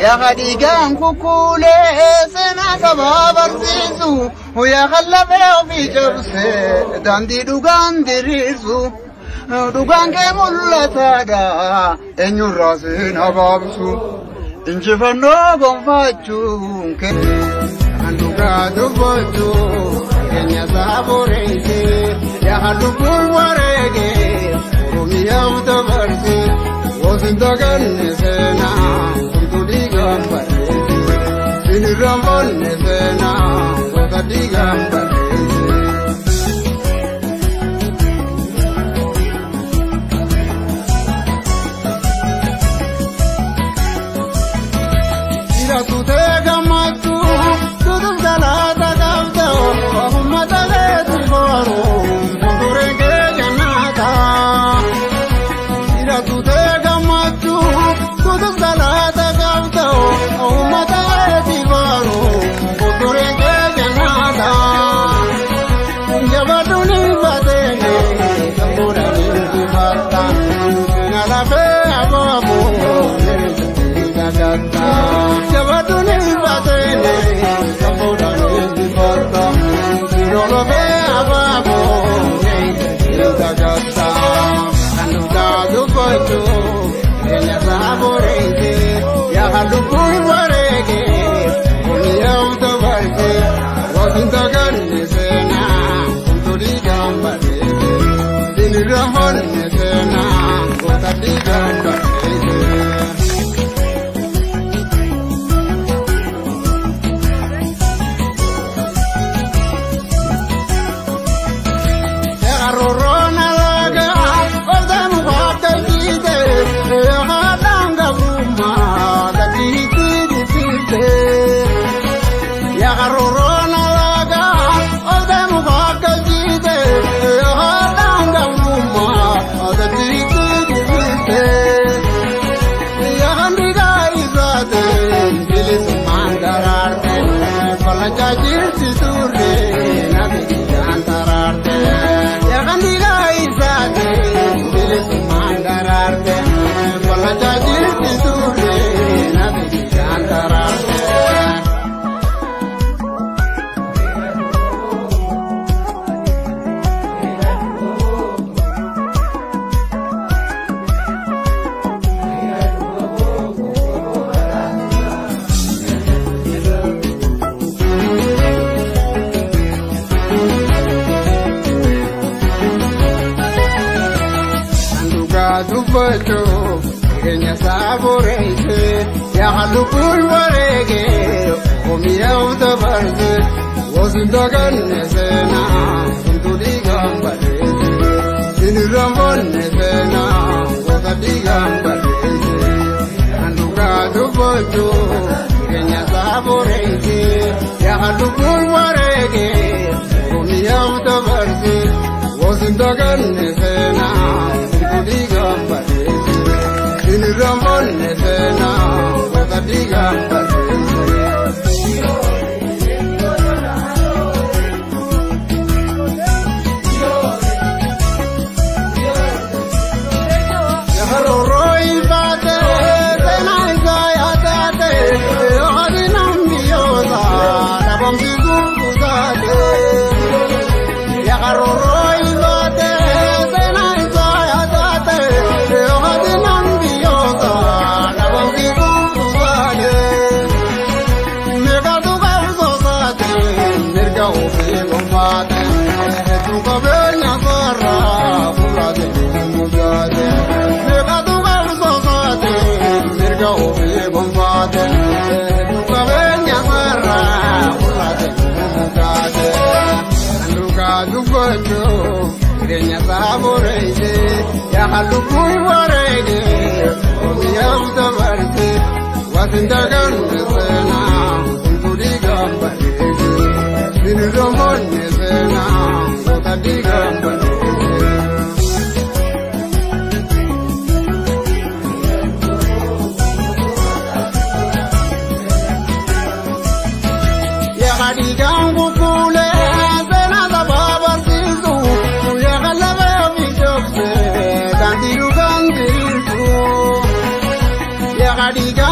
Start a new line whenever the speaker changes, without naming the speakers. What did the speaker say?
Yaa hadiigaan kukkuulee seenaa sabaa barsiisu, yaa hallafee ofii cabsee daandii dhugaan diriirsu. Dhugaan kee mul'ataadha eenyurraa siin habaabsu. Injifannoo gonfachuun kee.
Kan dhugaa dubbatu keenya isaa boreesse, yaa lubbuun wareege Oromiyaaf dabarse. Wosin daganne seenaa kumtu dhiigaan barreesse. Sinirraan fonne seenaa goota dhiigaan barreesse. Jiraatu ta'e gammachuu tutuuf galaata qabda uummata keetu boru fuulduree kee kennaata. Jiraatu ta'e gammachuu tutuuf galaata qabda uummata keetu boru fuulduree kee kennaata. Jabaduun bateene sambuudhaan injifatta sina lafee abaaboo leenca. Jabaduun bateene sambuudhaan injifatta sina lafee abaaboo leenca. Kan dhugaa dubbatu keenya isaa boreesse, yaa lubbuun wareege Oromiyaaf dabarse. Wosin daganne seenaa kumtu dhiigaan barreesse. Sinirra fonne seenaa goota dhiigaan barreesse. Roorroon alagaa ooltee muka jiite, haadhaan gabrummaa gadiitti dhiphiste. Roorroon alagaa ooltee muka jiite, haadhaan gabrummaa gadiitti dhiphiste. Yaandigaa isaate bilisummaan daraarte, falanjaa jirti turre nabiyyaan taraarte. Yaandigaa isaate bilisummaan daraarte, falanjaa jirti turre nabiyyaan taraarte. Kan dhugaa dubbatu jireenya isaa boreesse, yaa lubbuun wareege Oromiyaaf dabarse. Wosin daganne seenaa kumtu dhiigaan barreesse. Sinirraan fonne seenaa goota dhiigaan barreesse. Kan dhugaa dubbatu jireenya isaa boreesse, yaa lubbuun wareege Oromiyaaf dabarse. Wosin daganne seenaa kumtu dhiigaan barreesse. Sinirraan fonne seenaa goota dhiigaan barreesse. Roorroo ifaate seenaa isaa yaadate, haadhi biyyoota dhabamsiisuuf kusaate. Roorroo ifaate seenaa isaa yaadate, haadhi biyyoota dhabamsiisuuf kusaate. Meeqatu qabsoosaate mirga ofii gonfaate, hedduu qabeenya sarara furaate mugaate. Meeqatu qabsoosaate mirga ofii gonfaate, hedduu qabeenya sarara furaate mugaate. Kan dhugaa dubbatu jireenya isaa boreesse, yaa lubbuun wareege Oromiyaaf dabarse. Wasin daganne seenaa kumtu dhiigaan barreesse. Sinirra fonne seenaa goota dhiigaan barreesse. Yaa dhiigaan kukkuulee seenaa sabaa barsiisu, yaa lafee ofii jobsee daandii dhugaan diriirsu. Laga dhiigaan.